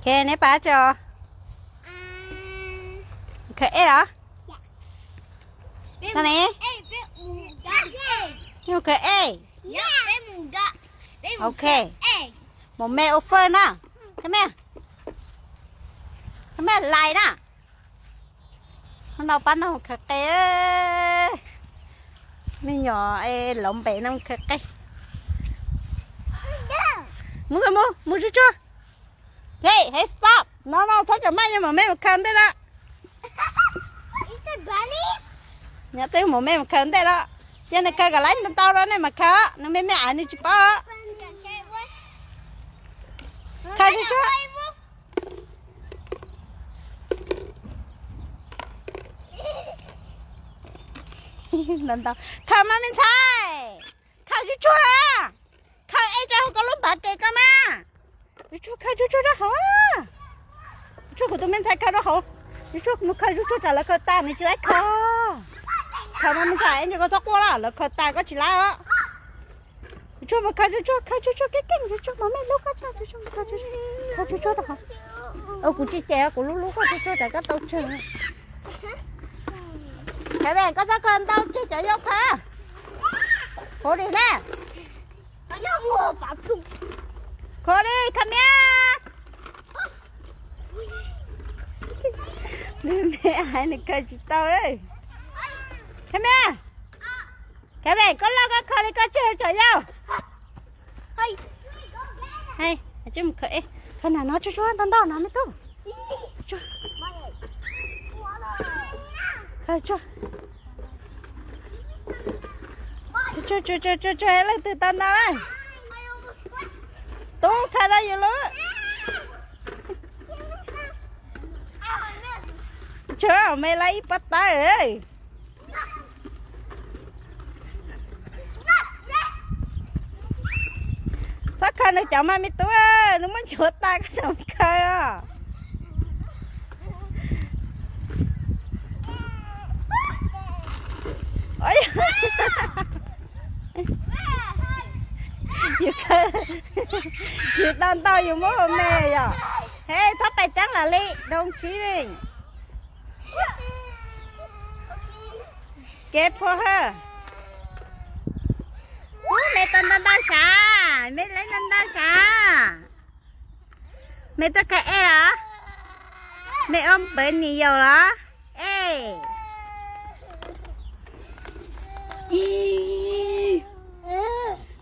Ok, neb pab tso. Khaws ej los? Koj ne? Mus khaws ej. Ok. Mus me ua fawj na. Khaws me, khaws me lais na. Hnub no pab no mus khaws qe. Me nyuam lov npe no mus khaws qe. Mus, mus, mus tsuag tsuag. Hej, hej, stop. No no, txhob cov maj, yog mam me mus khaws ntej na. Nyob twg mam me mus khaws ntej na. Cia nws khaws kom laib ntau ntau rau nej mam khaws, nws me me aiv nws tsis paub. Khaws tsuag tsuag. Ntau ntau. Khaws mas me ntxhais. Khaws tsuag tsuag. Khaws ej rau hauv koj lub npav ke koj mas. Tsuag tsuag, khaws tsuag tsuag rau hauv. Tsuag, kuv tus me ntxhais khaws rau hauv. Tsuag tsuag, mus khaws tsuag tsuag tsam lawv khaws tas nws tsis laib khaws. Khaws mas me ntxhais, ntsis koj txhob quaj los, lawv khaws tas koj tsis laib os. Tsuag mus khaws tsuag tsuag, khaws tsuag tsuag keej keej, tsuag tsuag mas me lub koj tshaj, tsuag tsuag mus khaws tsuag tsuag, khaws tsuag tsuag rau hauv. Kuv tsis cem, kuv lub lub koj tsuag tsuag tsam koj tau tsawg. Khaws ve, koj txhob khaws ntau tseg cov yau khaws. Khaws li na. Khaws li, khaws me. Nws me hais nws khaws tsis tau. Khaws me. Khaws me, koj loj koj khaws li koj tseg cov yau. Khaws na no tsuag tsuag, ntau ntau no me tub. Khaws tsuag. Tsuag tsuag tsuag tsuag, leej twg tau ntau lawm? Tub khaws rau yus lub. Tsuag me lawm ib pob tawb. Txhob khaws nws cov mas me tub, nws muab nchuav tas koj tseem khaws os. Yus khaws, yus tau ntau yus muab me yom. He, txhob pais ceeb lawm li, doo tsib li. Kev phuaj hawj. Ub, me tau ntau ntau sav, me lawv ntau ntau sav. Me tuaj khaws ej los? Me ua npawv nis yaus los? Ej.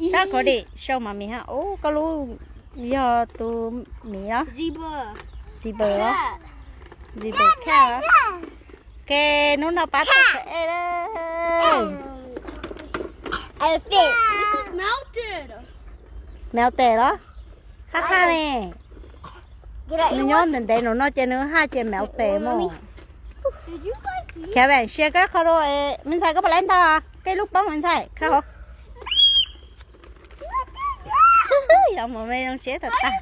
Tab kov dim sau mas mis ha. Ub, koj lub yog tus miv los? Zebra los? Zebra khaj. Ke hnub no pab tuaj khaws ej lawm. Mèo tè los? Haj haj ne. Nws nyob ntev ntev no ces nws haj ces mèo tè mog. Khav veem sia koj qhov rau, me ntxhais koj puas laib ntaus, koj lub poob me ntxhais khav hauv. Yog mus me zoo siab tag tag.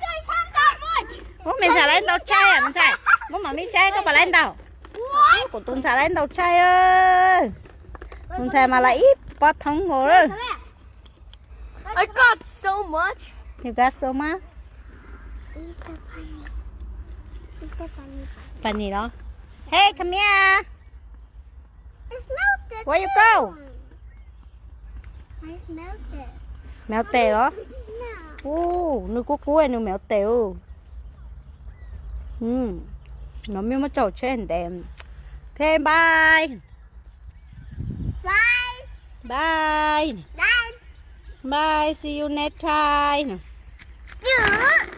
Muab me ntxhais laib ntaus tsaig, me ntxhais, muab mam me saib koj puas laib ntaus. Kuv tus ntxhais laib ntaus tsaig. Tus ntxhais mas laib ib pob thoob nkaus lawm. I got so much. You got so much? Bunny los? Hey, come here. Where you go? Mèo tè los? Ub, nws kub kub nws mèo tè. No mej muab tsaug tsheb ntev. Okay, bye. Bye. Bye. Bye. Bye, see you next time. Chữ.